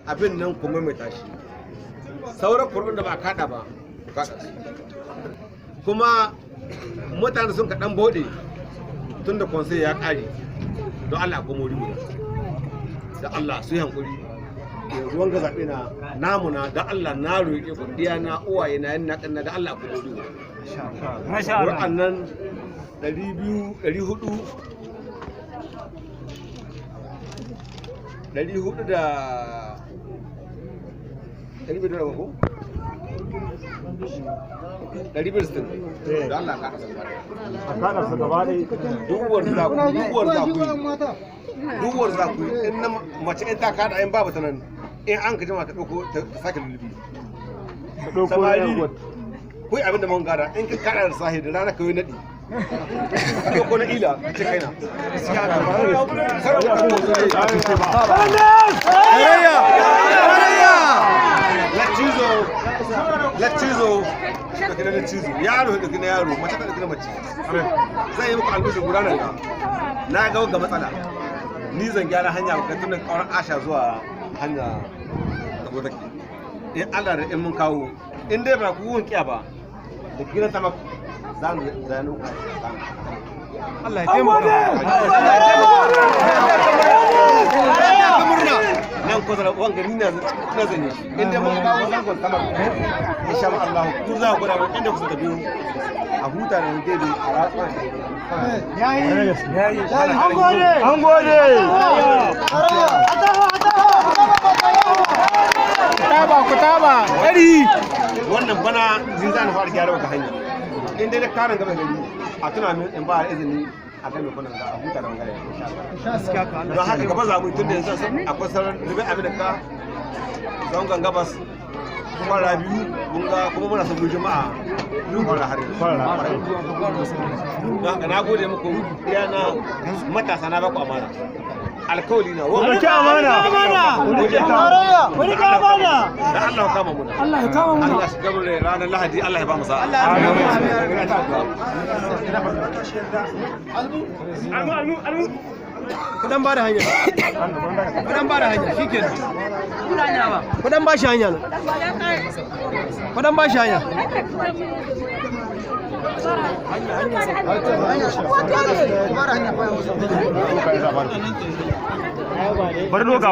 Abin nan kuma mai tashi, sauran kurɗin da ba a kaɗa ba, ku kaɗa su. Kuma mutane sun kaɗan bauɗe tun da conseil ya ƙare. Don Allah a komo guda, da Allah su yi hankuri. Yanzu wanga zaɓe na namu na, da Allah na roƙe ku, ɗiya na, uwaye na, yan na ƙanna, da Allah a komo guda. Ƙuri'an nan 200, 400, 400 da 200 da ko 260, da Allah ka kasa gaba ɗaya. A kaɗa su gaba ɗaya. Duwar za ku, duwar za ku yi, duwar za ku yi. In na mace in ta kada, in babu ta nan, in an ka jima ta ɗauko ta sake lullubi. Ta ɗauko. Samari, yan. Ku yi abin da mun gada: in ka kada da sahi, da rana ka yi naɗi, ka ɗauko na ila ka ce kaina. Tarayya! Tarayya! Laccizo, laccizo, ɗauki na laccizo, yaro ɗauki na yaro, mace ta ɗauki na mace. Zan yi muku albishir guda nan ga na ga matsala. Ni zan gyara hanya ga tunan ƙauran Asha zuwa hanya tabo take. In Allah da in mun kawo, in dai ba ku wun kiya ba da gidan tamak, za mu zanu. Allah ya taimaka. Murna nan ko zara wanga ni na na zane shi. In dai mun kawo zangon tamak, insha Allah ku za ku gwada mun inda ku suka biyo a huta da gebe a ratsa. Yayi. An gode. An gode. Kutaba, kutaba. Ɗari. Wannan bana zin za na fara gyara wata hanya. In dai na karin gaba gari a tuna min, in ba izini a kai mai kunan ga a huta da wangare, insha Allah. Don haka gaba za mu yi, tun da yanzu akwai sauran rubin abin da ka zangon gabas kwara biyu mun ga, kuma muna son mu juma'a kwara har yanzu. Don haka na gode muku, iya na matasa, na baku amana, alkawali na. Ku riƙe amana. Ku riƙe ta. Ku riƙe amana. Da Allah ya kama muna. Allah ya kama muna. Allah shi gama ranar Lahadi, Allah ya ba mu sa'a. Ina ta addu'a. Kudan ba da hanya. Kudan ba da hanya, shikenan. Kudan ba shi hanya. Kudan ba shi hanya. Bari doka.